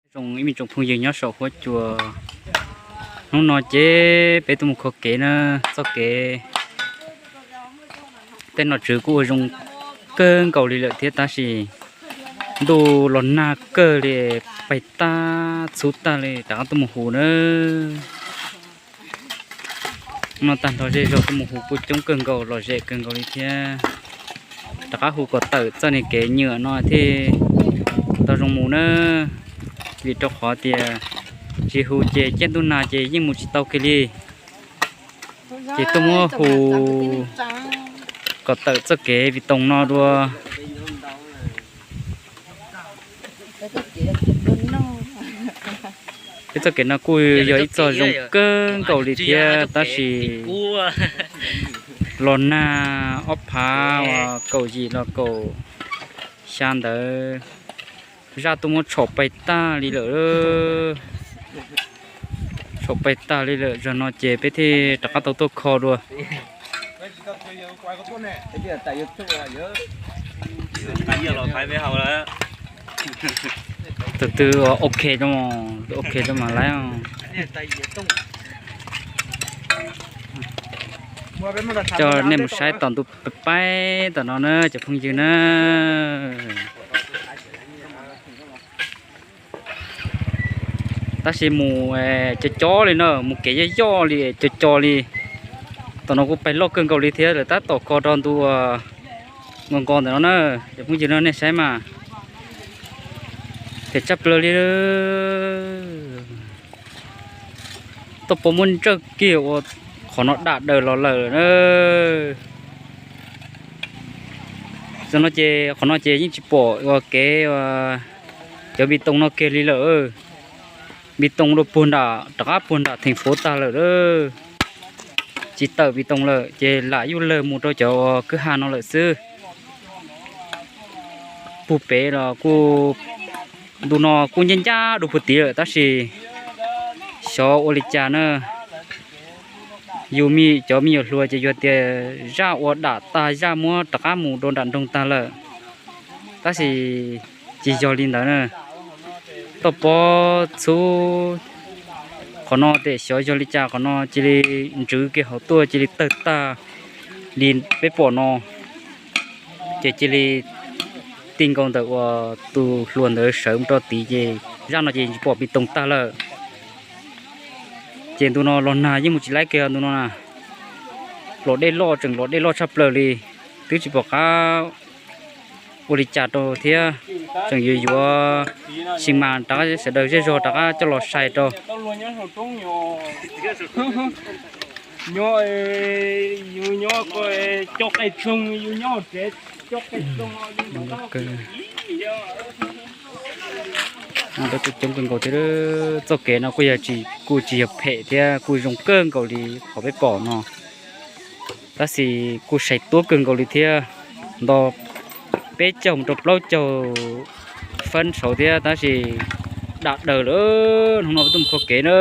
Zoo ib me tsoom phooj ywg nyob saum huab cua, hnub no ces peb tuaj mus kho kev na, txoj kev tej nom tswv kuj ua zoo kawg nkaus li lawm thiab tab sis ntuj los nag kawg li, pais tag txhub tag li, rov qab tuaj mus hu na. No tag nrho zej zog tuaj mus hu kuj coob kawg nkaus, lom zem kawg nkaus li thiab. Rov qab hu kom tawm txoj niag kev nyuam no thiaj tau zoo mus na, vim rau qhov tias tsis hu ces ciaj ntuj nag ces yeej mus tsis tau kiag li. Ces tuaj muab hu kom tawm txoj kev Vis Toos no dua. Peb txoj kev no kuj yog ib txoj zoo kawg nkaus li thiab tab sis los nag ob phav uas kaum yim los kaum xya ntawd, zaj tuaj muab tshom pais tag li lawm. Tshom pais tag li lawm, zaum no ces peb thiaj rov qab tau tuaj kho dua. Tus twg ok, ok rau mas laiv. Coj nej mus saib tom ntu paib tom no na cov phooj ywg na. Tab sis mus cov cov li na, mus kev yoj yoj li cov cov li. Tom no kuj pais loj kawg nkaus li thiab lawm, tab tom kho rau ntu nkaus nkaus ntawm no na. Cov phooj ywg no nej saib mas, phem tshaj plaws li. Tuaj pom muab ntsawj kiag ua qhov no dam daws los lawm na. Tam no ces qhov no ces yeej tsis pom ua kev cov Vis Toos no kiag li lawm. Vis Toos dua puag nram, rov qab puag nram theem fuv tag lawm. Tsis tawm Vis Toos lawm ces lam yuj lawg mus rau cov uas kwj ha no lawm xwb. Puag pem los kuj, ntu no kuj ncaj ncaj dua puag tid lawm tab sis xyov ua li cas na, yus cov me nyuam hluas ces yog tias zaj ua dam tag zaj muab rov qab mus rau nram nroog tag lawm. Tab sis tsis yog li ntawd na, tuaj pom txhub qhov no tes xyov yog li cas qhov no cia li ntswv kiag hauv tuaj cia li tawg tag li peb pom no. Ces cia li ti nkaus ntawm uas tus hluas ntawd sawv mus rau tid ces zaj no ces tsis pom Vis Toos tag lawm. Ces ntu no los nag yeej mus tsis laib kiag ntu no na. Los dej loj, tseem los dej loj tshaj plaws li, twb tsis pom qab ua li cas rau thiab. Tseem yuav yuav xi mas rov sawv daws zej zog rov qab coj los sai rau. Coob kawg nkaus thiab, txoj kev no kuj yog tsis, kuj tsis yog phem thiab kuj zoo kawg nkaus li qhov peb pom no. Tab sis kuj sai tuab kawg nkaus li thiab, nto peb caug mus rau plaub caug feeb saud thiab tab sis dam daws lawm. Hnub no peb tuaj mus kho kev na.